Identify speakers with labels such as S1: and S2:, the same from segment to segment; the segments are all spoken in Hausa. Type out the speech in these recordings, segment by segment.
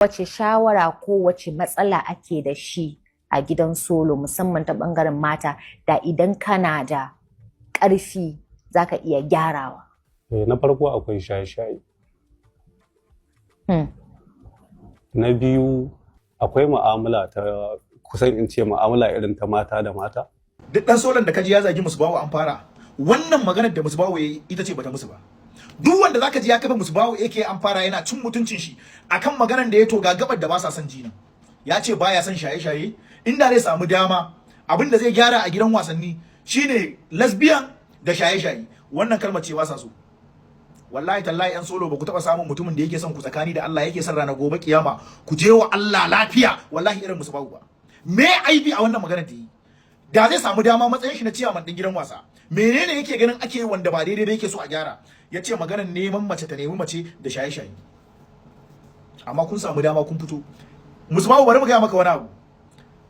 S1: Wace shawara ko wace matsala ake da shi a gidan solo, musamman ta ɓangaren mata, da idan kana da ƙarfi za ka iya gyarawa?
S2: Na farko akwai shaye-shaye. Na biyu akwai mu'amala ta, kusan in ce mu'amala irin ta mata da mata.
S3: Duk dan solon da kaji ya zagi Musbahu an fara, wannan maganar da Musbahu yayi ita ce bata musu ba. Duk wanda zaka ji ya kafa Musbahu yake an fara yana cin mutuncin shi akan maganar da ya, to ga gabar da ba sa son ji nan. Ya ce baya son shaye-shaye, inda zai samu dama abin da zai gyara a gidan wasanni shine lesbian da shaye-shaye. Wannan kalmar ce ba sa so. Wallahi tallahi, yan solo, ba ku taba samun mutumin da yake son ku tsakani da Allah, yake son ranar gobe kiyama ku je wa Allah lafiya, wallahi irin Musbahu ba. Me aibi a wannan maganar da yi? Da zai samu dama, matsayin shi na ciyaman din gidan wasa, menene yake ganin ake wanda ba daidai ba yake so a gyara? Ya ce maganar neman mace ta nemi mace da shaye-shaye. Amma kun samu dama kun fito. Musbahu, bari mu gaya maka wani abu.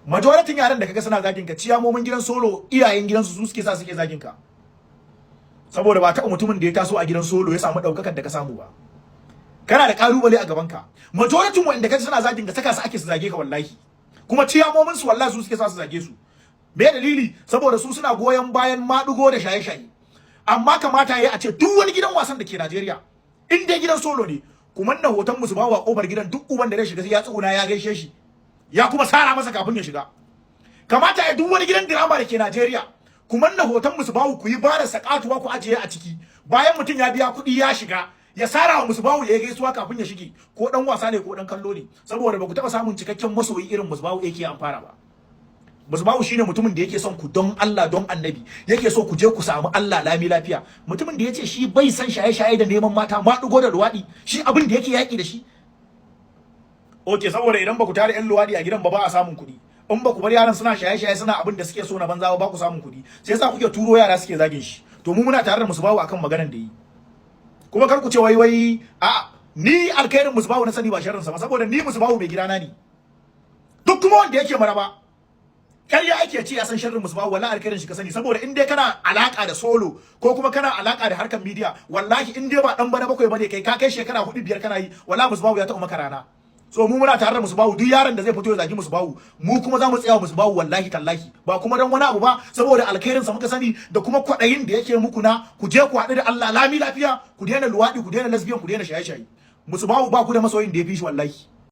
S3: Majoritin yaran da kaga suna zagin ka, ciyamomin gidan solo, iyayen gidansu su suke sa suke zagin ka, saboda ba taɓa mutumin da ya taso a gidan solo ya samu ɗaukakar da ka samu ba. Kana da ƙalubale a gaban ka. Majoritin wanda kaji suna zagin ka, saka su ake su zage ka, wallahi. Kuma ciyamomin su, wallahi su suke sa su zage su. Me dalili? Saboda su suna goyon bayan maɗigo da shaye-shaye. Amma kamata yayi a ce duk wani gidan wasan da ke Najeriya, in dai gidan solo ne, kuma na hoton Musbahu a kofar gidan, duk uban da zai shiga sai ya tsuguna ya gaishe shi, ya kuma sara masa kafin ya shiga. Kamata ya duk wani gidan drama da ke Najeriya, kuma na hoton Musbahu, ku yi bada sakatuwa ku ajiye a ciki. Bayan mutum ya biya kuɗi ya shiga, ya sara wa Musbahu, ya gaisuwa kafin ya shige, ko dan wasa ne ko dan kallo ne, saboda ba ku taɓa samun cikakken masoyi irin Musbahu yake an fara ba. Musbahu shine mutumin da yake son ku don Allah, don Annabi, yake so ku je ku samu Allah lami lafiya. Mutumin da yace shi bai san shaye-shaye da neman mata, maɗigo da luwaɗi, shi abin da yake yaƙi da shi. Okay, saboda idan ba ku tare yan luwaɗi a gidan ba, ba a samun kuɗi. In ba ku bar yaran suna shaye-shaye, suna abin da suke so na banza ba, ba ku samun kuɗi. Sai yasa kuke turo yara suke zagin shi. To mu muna tare da Musbahu akan maganar da yi. Kuma kar ku ce wai wai a ni alkhairin Musbahu na sani, ba sharrin sa ba, saboda ni Musbahu mai gidana ne. Duk kuma wanda yake maraba ƙarya ake ce ya san sharrin Musbahu, wallahi alkhairin shi ka sani. Saboda in dai kana alaka da solo ko kuma kana alaka da harkar media, wallahi in dai ba dan bana bakwai bane kai, ka kai shekara 4, 5 kana yi, wallahi Musbahu ya taɓa maka rana. So mu muna tare da Musbahu. Duk yaron da zai fito ya zagi Musbahu, mu kuma za mu tsaya Musbahu, wallahi tallahi. Ba kuma dan wani abu ba, saboda alkhairin sa muka sani da kuma kwaɗayin da yake muku na ku je ku haɗu da Allah lami lafiya, ku daina luwaɗi, ku daina lesbian, ku daina shaye-shaye. Musbahu ba ku da masoyin da ya fi shi, wallahi.